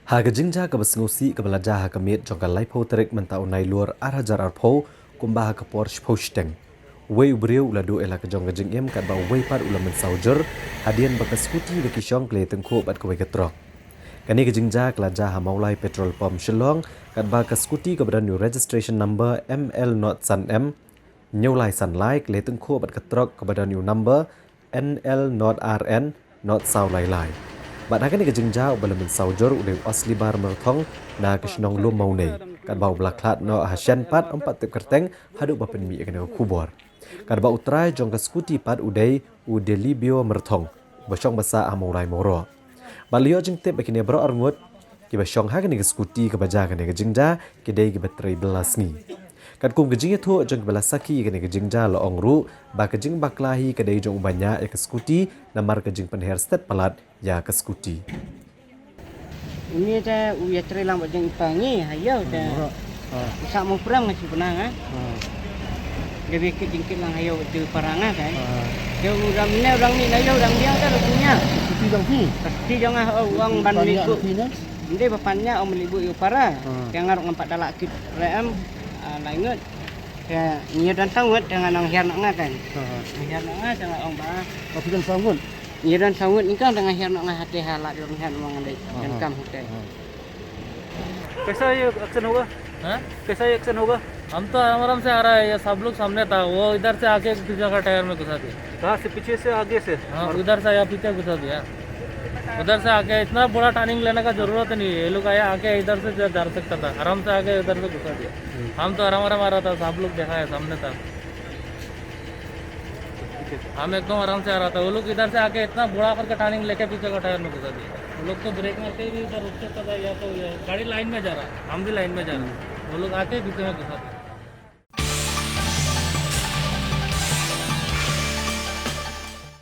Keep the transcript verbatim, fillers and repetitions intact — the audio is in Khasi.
Ha ka jingjia kaba sngewsih kaba la jia ha ka miet jong ka laiphew tarik mynta u Nailur ar hajar arphew, kumba ha ka por shiphew shiteng, uwei u briew u la duh ïa la ka jong ka jingim katba uwei pat u la mynsaw jur hadien ba ka skuti ba ki shong ka la ïatyngkhuh bad kawei ka trok. Kane ka jingjia ka la jia ha Mawlai Petrol Pump Shillong, katba ka skuti kaba don ïa u registration number M L not san M hynñiew lai san lai ka la ïatyngkhuh bad ka trok kaba don ïa u number N L not R N not saw lai lai. Bad ha kane ka jingjia uba la mynsaw jur u dei u Aslibar Myrthong na ka shnong Lum Mawnei, katba uba la khlad noh ha shen pat ym pat tip kyrteng haduh ba pynmih ïa kane ka khubor. Katba u trai jong ka skuti pat u dei u Delibio Myrthong, ba shong ba sah ha Mawlai Mawroh. Bad la ïoh jingtip ba kine baroh arngut kiba shong ha kane ka skuti kaba jia kane ka jingjia ki dei kiba trei bylla sngi. Katkum ka jingïathuh jong kiba la sakhi ïa kane ka jingjia la ong ruh ba ka jingbakla hi ka dei jong uba ñiah ïa ka skuti namar ka jingpynher stet palat ïa ka skuti. Uni te u ïatrei lang bad jong i pa ngi ha ïew te. Ha. U sah mo prang nga shu pynang, ha. Ha. Dei ba kit jingkit lang ha ïew te para nga kan. Ha. Te u dang mih, u dang mih na ïew, u dang biang te u dang ñiah. Skuti jong phi? Skuti jong nga, u ong ban leit buh. Phi ne? Ym dei ba pan ñiah, ong ban leit buh ïa u para. Ha. Te nga ruh ngam pat da lah kit re em, ah, lai ngut. Te ngi ïa don saw ngut te nga nang hiar noh nga kan. Ha, ha. Nang hiar noh nga te nga ong ba. Oh, phi don saw ngut? Ngi ïa don saw ngut, ngi kang te nga hiar noh nga hate ha lad jong nga, ngan leit donkam hate. Ha. कैसा ये एक्शन होगा? हाँ? कैसा ये एक्शन होगा? हम तो आराम आराम से आ रहा है, ये सब लोग सामने था, वो इधर से आके पीछे का टायर में घुसा दिया। कहाँ से? पीछे से, आगे से? हाँ, और उधर से आया, पीछे घुसा दिया। उधर से आके इतना बड़ा टर्निंग लेने का जरूरत नहीं है, ये लोग आया, आके इधर से जा, जा सकता था, आराम से आके इधर से घुसा दिया। हम्म। हम तो आराम आराम आ रहा था, सब लोग देखा है, सामने था। हम एकदम आराम से आ रहा था, वो लोग इधर से आके इतना बड़ा करके टर्निंग लेके पीछे का टायर में घुसा दिया। वो लोग तो ब्रेक मारते ही इधर रुक सकता था, या तो ये गाड़ी लाइन में जा रहा, हम भी लाइन में जा रहे, वो लोग आके पीछे में घुसा दिया।